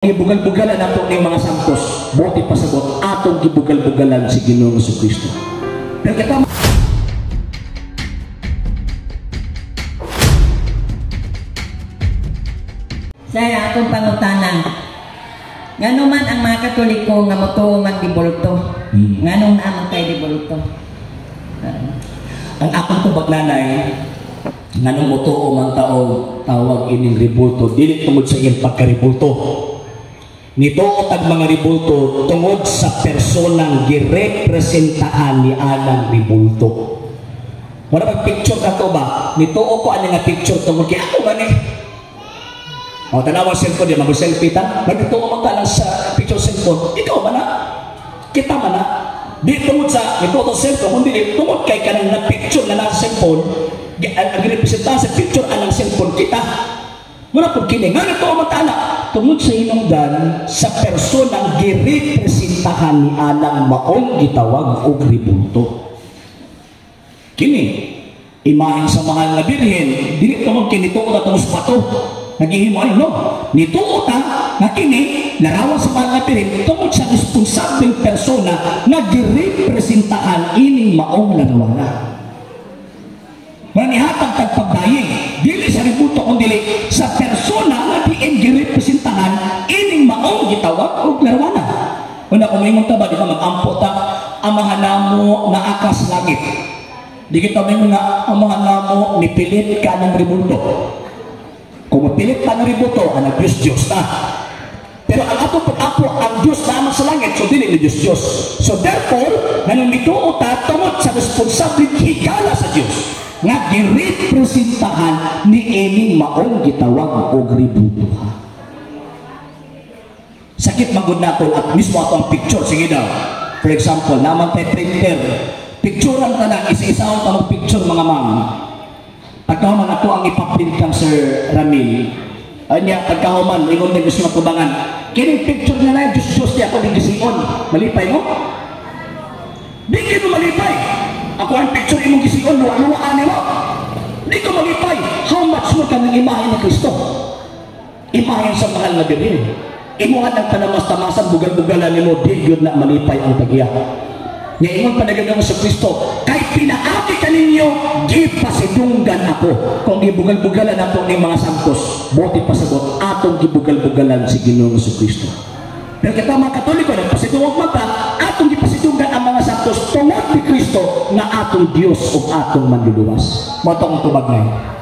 Gibugal-bugalan nato ning mga santos, buti pasabot atong gibugal-bugalan si Ginoong Kristo. Pero kita Sa atong pangutana, ngano man ang mga Katoliko nga motuo man dibulto? Nganong naa man tay dibulto? Ang akong tubag, nanay, nganong motuo man taog tawag ining ribulto, dili tungod sa iyang pagkaribulto. Nituo tag mga ribulto tungod sa personang girepresentahan ni anang ribulto. Wala pag picture na to ba? Nituo ko ani nga picture tungod kay ako man eh. O, tanawa cellphone, di mag-selfie ta. Nagtuo man ta lang sa picture cellphone, ikaw man na. Kita man na. Di tungod sa nituo to cellphone, kundi di tungod kay kanang na picture na nasa cellphone, ang girepresentahan sa picture anang cellphone kita. Muna po kini, nga nituo man ta na, tungod sa hinungdan sa personang girepresentahan ni anang maong gitawag og ribulto. Kini, imahen sa mahal na Birhen, dili tungod kini tuo ta tungod sa bato. Naghihimo ay no. Nituo ta nga kini larawan sa mahal na Birhen tungod sa responsableng persona nga girepresentahan ining maong larawana. Manihatag tag pagdayeg dili sa ribulto kundi sa persona nga diin girepresentahan ining maong gitawag og larawana. Una kung maingon ta ba, di ba mag-ampo ta, Amahan namo naa ka sa langit. Di kita maingon nga Amahan namo nipilit ka ng ribulto. Kung mapilit ka ng ribulto, ang Diyos Diyos ta. Pero ang atong pag-ampo, ang Diyos naman sa langit, so dili ni Diyos Diyos. So therefore, nganong mituo ta tungod sa responsableng higala sa Diyos nga girepresentahan ni ining maong gitawag og ribulto. Sakit magud nato at mismo ato ang picture, sige daw. For example, naman tay printer, picturean ta na, isa-isaon ta picture mga ma'am. Pagkahuman ako ang ipaprint kang Sir Ramil. Anya, pagkahuman, ingon ni gusto matubangan, kining picture na lang, Diyos Diyos di ako ni gision. Malipay mo? Di kayo malipay. Ako ang picture imong gision, luwa-luwaan mo. Di ko malipay. How much more ka ng imahe ni Kristo? Imahe sa mahal na Birhen. Imuhan ang tanamas-tamasan, bugal-bugalan nimo, di yun na malipay ang tagiya. Ngayon pa nagagawin sa Kristo, kay pinaagi ka ninyo, gipasidunggan ako. Kung gibugal-bugalan ato ni mga santos, buti pasabot, atong gibugal-bugalan si Ginoong Kristo. Pero kita mga Katoliko, nagpasidungog mata, atong gipasidunggan ang mga santos tungod ni Kristo nga atong Dios ug atong manluluwas. Mao tong tubag ngayon.